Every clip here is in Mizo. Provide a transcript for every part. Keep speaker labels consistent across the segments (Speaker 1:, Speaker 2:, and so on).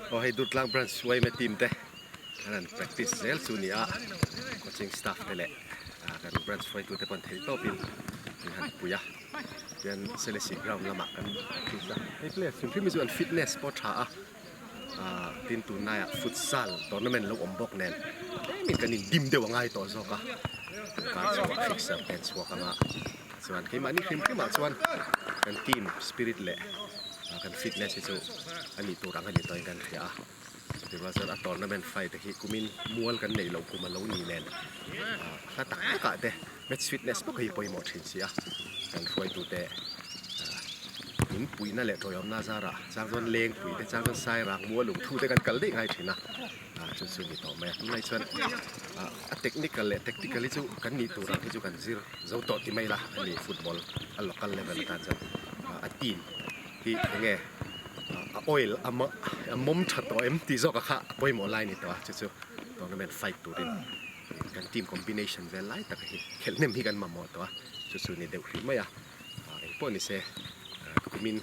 Speaker 1: Aw hei Durtlang Branch yma team te an han practice zel chu ni a, coaching staff te leh kan branch hruaitute pawh an theih tawpin an han pui a, tichuan Selesih ground lamah kan practice a, hei players hrim hrim hi chu an fitness pawh a tha a, tin tunlaiah futsal tournament lo awm bawk nen tlemin kan indim deuh a ngai tawh zawk a, kar chhuah fixture te an chhuak ang a, chuan keimahni hrim hrimah chuan kan team spirit leh kan fitness hi chu a nih tur ang a ni tawhin kan hria a, chutiang chuan a tournament fight te hi kumin mual kan neih loh kum a lo ni nen hla tak takah te match fitness bawk hi pawimawh thin si a, kan hruaitute min puihna leh tawiawmna zarah chang chuan lengpui te chang chuan sairang mual uk thu te kan kal daih ngai thin a, chu chu ni tawh mai a, tunlai chuan a technical leh tactical hi chu kan nih tur ang hi chu kan zir zo tawh ti mai la a ni football a local level atan chuan a team hi enge a oil a mawm tha tawh em tih zawk a kha a pawimawh lai a ni tawh a chu chu tournament fight turin kan team combination vel lai tak hi khelh hnem hi kan mamawh tawh a chu chu ni deuh hrih mai a engpawh ni se kumin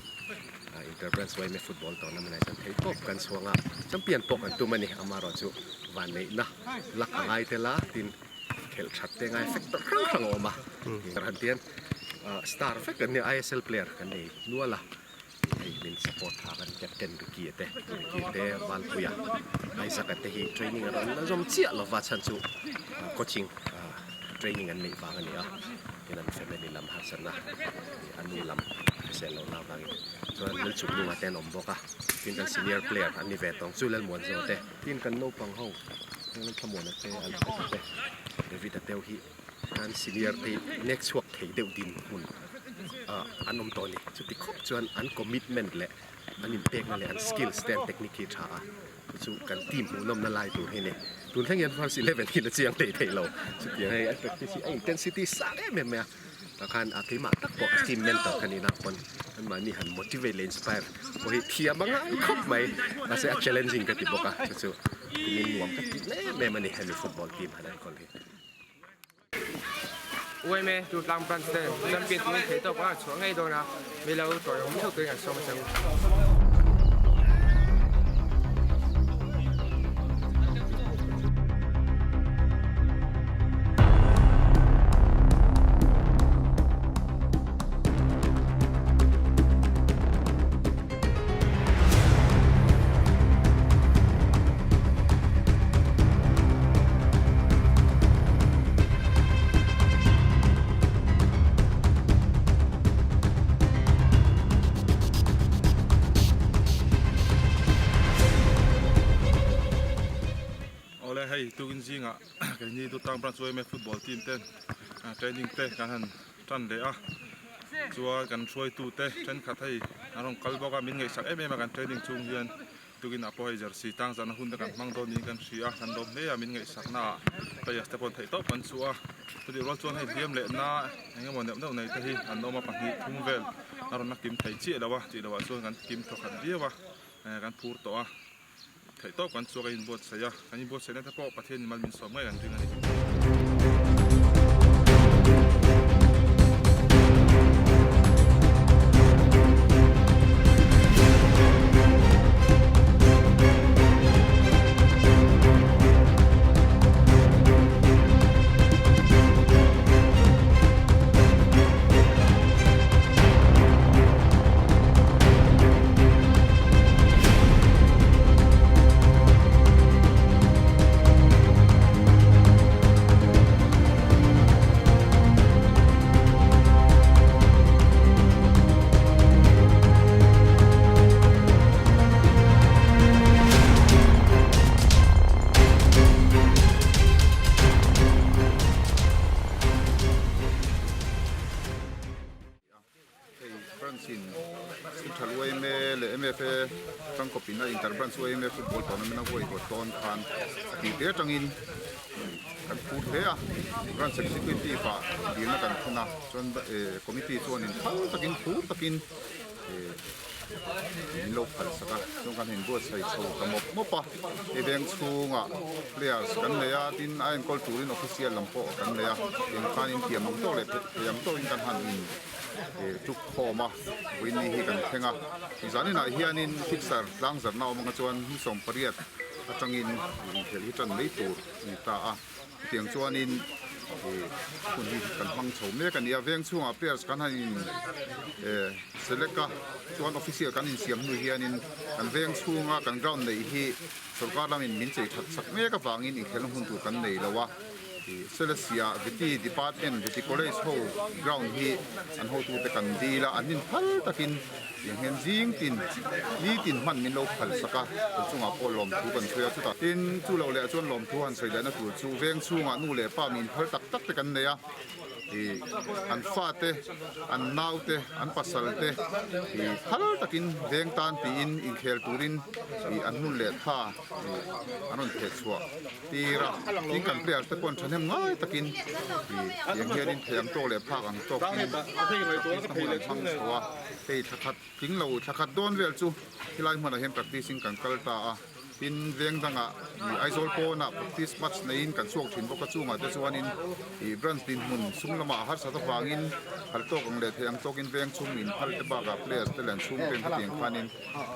Speaker 1: inter branch yma football tournament ah hian theih tawp kan chhuang a champion pawh kan tum a ni amaherawh chu vanneihna lak a ngai tel a tin khelh that te ngai factor hrang hrang a awm a han tian star vek an nia ISL player kan nei nual a hei min support tha kan captain Ricky te Ricky te Valpuia Isaac te hi training a rawn la zawm chiah lova chhan chu coaching training an neih vang a ni a tin an family lam harsatna a nu lam hrisel lohna avangin chuan Lalchuknunga te an awm bawk a tin kan senior player an ni ve tawng chu Lalmuanzaw te tin kan naupang ho Lalthlamuana te Alfred te David a te ho hi kan senior te nek chhuak thei deuh dinhmun ah an awm tawh a ni chuti khawp chuan an commitment leh an inpekna leh an skills te an technique hi a tha a chu chu kan team hmuhnawmna lai tur hi a ni tun thleng hian first eleven hi la chiang thei thei lo chutiang hei an practice hi a intensity sang em em mai a tah khan a keimah tak pawh a team mentor ka nihna pawn anmahni han motivate leh inspire pawh hi thiam a ngai khawp mai mahse a challenging ka ti bawk a chu chu kumin nuam ka ti em em a ni hemi football team han enkawl hi.
Speaker 2: UMA Durtlang Branch ten Champion turin thei tawk a chhuah ngei dawn a, milo tawiawm theuh turin an sawm a che u.
Speaker 3: Awle hei tukin zingah keini Dutang Branch YMA football team ten training te kan han tan leh a chuan kan hruaitu te thenkhat hei an rawn kal bawk a min ngaihsak em em a kan training chhung hian tukin ah pawh hei jersey tang zahna hun te kan hmang dawn niin kan hria a kan lawm hle a min ngaihsak na ah players te pawh theih tawp kan chu a chutih rual chuan hei hliam leh na eng emaw neuh neuh nei te hi an awm a pahnih thum vel a rawn la kim thei chiah lo a tih loh ah chuan kan kim thawkhat viau a kan phur tawh a. Theih tawp kan chuak a inbuatsaih a, kan inbuatsaihna te pawh Pathian in mal min sawm ngei kan ring a ni.
Speaker 4: Hei branch in Central yma leh mfa tangkawp in a inter branch yma football tournament a huai haw tawn khan a tih te atangin kan phur hle a, branch executive ah dilna kan thlen a chuan committee chuanin phal takin phur takin Min lo phal sak a, chuan kan inbuatsaih chho ta mawp mawp a, hei veng chhungah players kan nei a, tin a enkawl turin official lam pawh kan nei a, tiang khan intiam ang tawk leh thei ang tawkin kan han in tuk khawm a, vawiin ni hi kan thleng a. Zaninah hianin fixer tlangzarhna awm anga chuan ni 18 atangin inkhelh hi tan mai tur a ni ta a. Chutiang chuanin hun hi kan hmang chho mek a ni a, veng chhungah players kan han in select a, chuan official kan insiam hnu hianin kan veng chhunga kan ground neih hi sorkar lamin min chei that chak mek avangin inkhelhna hmun tur kan nei lo a. Selesih ah Vety Department, Vety College ho ground hi an hotute kan dil a, an nin phal takin tiang hian zing tin, ni tin hman min lo phal sak a, kan chungah pawh lawmthu kan sawi a, chutah tin chu lo leh chuan lawmthu han sawi lehna tur chu veng chhungah nu leh pa min phal tak tak te kan nei a, ih an fate, an naute, an pasal te ih phal takin veng tan tiin inkhel turin ih an hun leh tha ih an rawn theh chhuah. Tir a, tin kan player te pawh an thahnem ngai takin ih tiang hianin thei ang tawk leh phak ang tawkin practice na hmun an hmang chho a, hei thla khat tling lo thla khat dawn vel chu helai hmunah hian practice in kan kal ta a, tin veng dangah ih Aizawl pawnah practice match neiin kan chhuak thin bawk a chungah te chuanin ih branch dinhmun sum lamah a harsat avangin phal tawk ang leh thei ang tawkin veng chhung in phal te bakah players te leh an chhungten hetiang khanin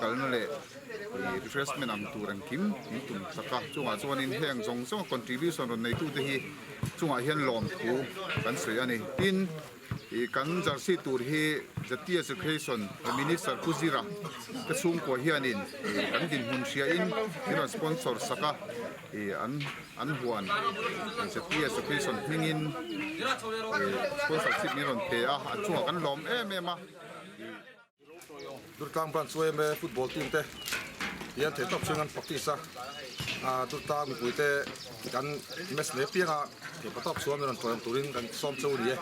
Speaker 4: kalna leh Ih refreshment ang tur engkim min tum sak a, chungah chuanin heng zawng zawng a contribution rawn neitute hi chungah hian lawmthu kan sawi a ni. Tin, ih kan jersey tur hi Jatiya Education Minister Pu Zira te chhungkua hianin ih kan dinhmun hriain min rawn sponsor sak a, ih an an huan Jatiya Education hmingin ih sponsorship min rawn pe a, an chungah kan lawm em em a.
Speaker 3: Durtlang Branch YMA football team te hian theihtawp chhung an practice a, Durtlang mipui te kan match nei apiang a theihpatawp chhuah min rawn tawiawm turin kan sawm cheu a ni e.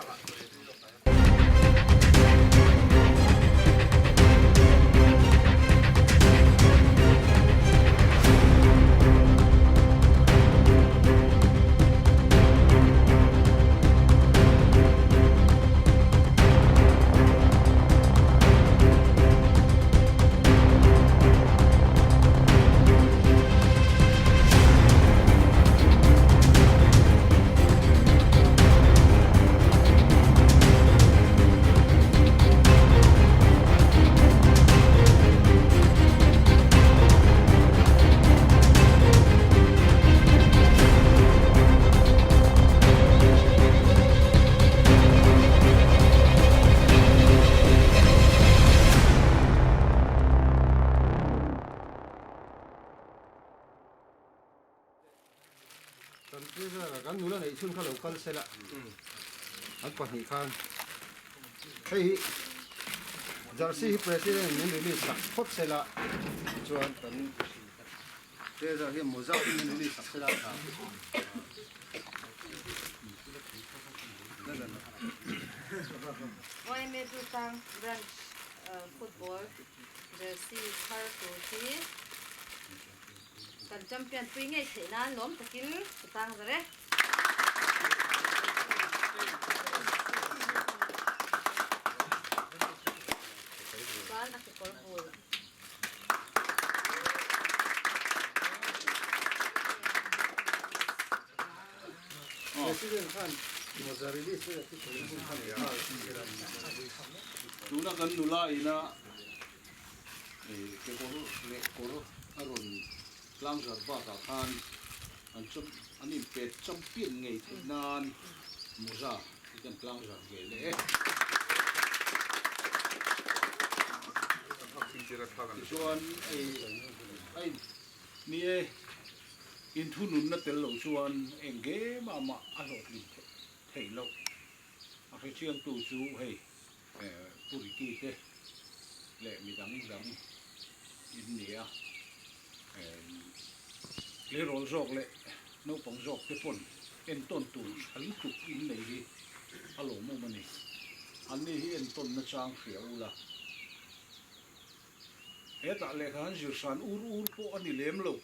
Speaker 5: Kan treasurer kan nula neih chhun kha lo kal sela an pahnih khan hei hi jersey hi president min release sak phawt sela chuan kan treasurer hian mawza min release sak sela tha.
Speaker 6: YMA Durtlang Branch Football Jersey thar tur hi kan champion pui ngei theih nan lawm takin ka tang zar e. Chuan a kekawr bul.
Speaker 5: Tuna kan nula ina kekawr leh kawr a rawn tlang zar bakah khan an cham an inpe champion ngei theih nan mawza hi kan tlang zar ve leh e. Tichuan ei a in ni e. Inthununna tel lo chuan eng game ah mah a hlawhtlin theih loh. A hrechiangtu chu hei Pu Ricky te leh midang dang in ni a, tleirawl zawk leh naupang zawk te pawn entawn tur tha lutuk in nei hi a lawmawm a ni. Anni hi entawn nachang hria ula. Hetah lehkha han zir san ur ur pawh a ni lem lo.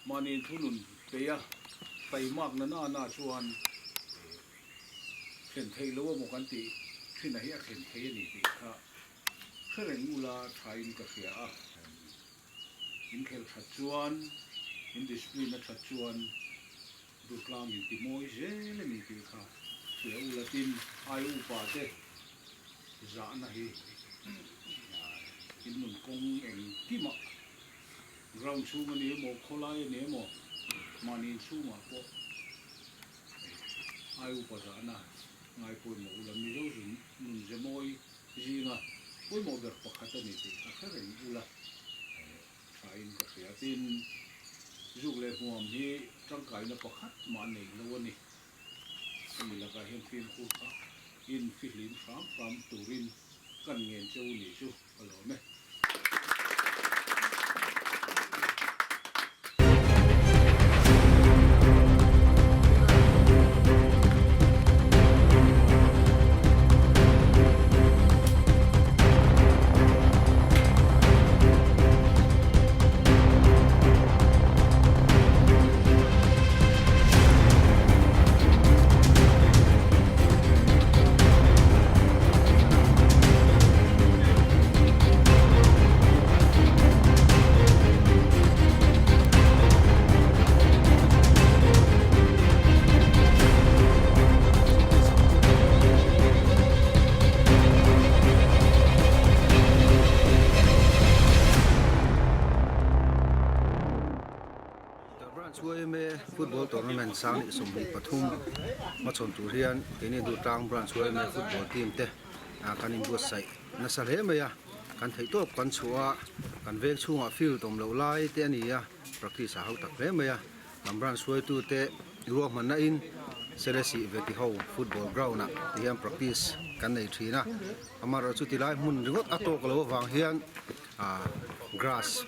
Speaker 5: Mahni thunun peia taimak na na na chuan thlen theih lo emaw kan tih thin a hi a thlen thei a ni tih kha hre reng ula thain ka hria a. Inkhel that chuan, in discipline a that chuan Durtlang in ti mawi zel a ni tih kha. Hria u latin ai upa te zahna hi in nun kawng engkimah ground chhung a ni emaw khawlai a ni emaw mahni inchhungah pawh ai upa zahna ngai pawimawh ula Mizo zun nun ze mawi zinga pawimawh ber pakhat a ni tih ka hre reng ula thain ka hria. Tin, zuk leh hmuam hi tangkaina pakhat mah nei lo a ni. Hemi lakah hian fimkhur kha in fihlim hram hram turin kan ngen che u nih chu ka lawm e.
Speaker 7: Branch YMA Football Tournament sang leh 23 hmachhawn tur hian keini Durtlang Branch YMA Football Team te kan inbuatsaih nasa hle mai a, kan theihtawp kan chhuah a, kan veng chhungah field awm loh lai te a ni a, practice a hau tak hle mai a, kan branch hruaitute ruahmanna in Selesih Vetiho Football Ground ah ti hian practice kan nei thin a, amaherawhchu tilai hmun ringawt a tawk lo avang hian grass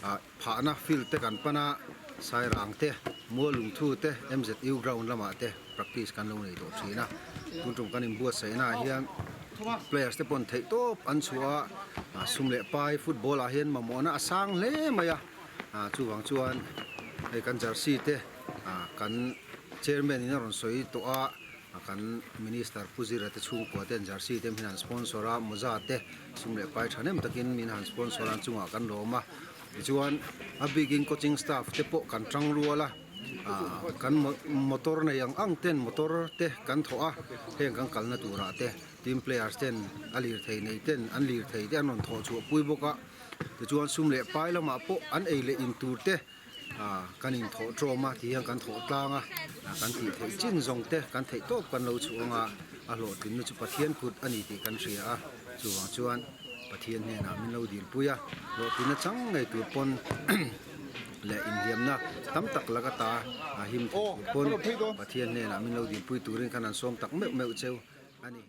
Speaker 7: ah Phahna field te kan pan a, Sairang te, Mualungthu te, MZU ground lamah te practice kan lo nei tawh thin a. Tun tum kan inbuatsaihna ah hian players te pawn theih tawp an chhuah a, sum leh pai football ah hian mamawhna a sang hle mai a, chuvang chuan hei kan jersey te kan chairman in a rawn sawi tawh a, Kan Minister Pu Zira te chhungkua ten jersey te min han sponsor a, mawza te sum leh pai thahnem takin min han sponsor a, an chungah kan lawm a. Tichuan a bikin coaching staff te pawh kan tang rual a, kan motor nei ang ang ten motor te kan thawh a, heng kan kalna turah te team players ten a lirthei nei ten an lirthei te an rawn thawh chhuah pui bawk a. Tichuan sum leh pai lamah pawh an ei leh in tur te. Kan inthawh tawm a ti hian kan thawh tlang a, kan tih theih chin zawng te kan theih tawp kan lo chhuah ang a, a hlawhtlinna chu Pathian kut a ni tih kan hria a, chuvang chuan Pathian hnenah min lo dilpui a, hlawhtlinna chang ngei tur pawn leh inhliamna tam tak laka ta a him theih tur pawn Pathian hnenah min lo dilpui turin khan an sawm tak meuh meuh cheu a ni.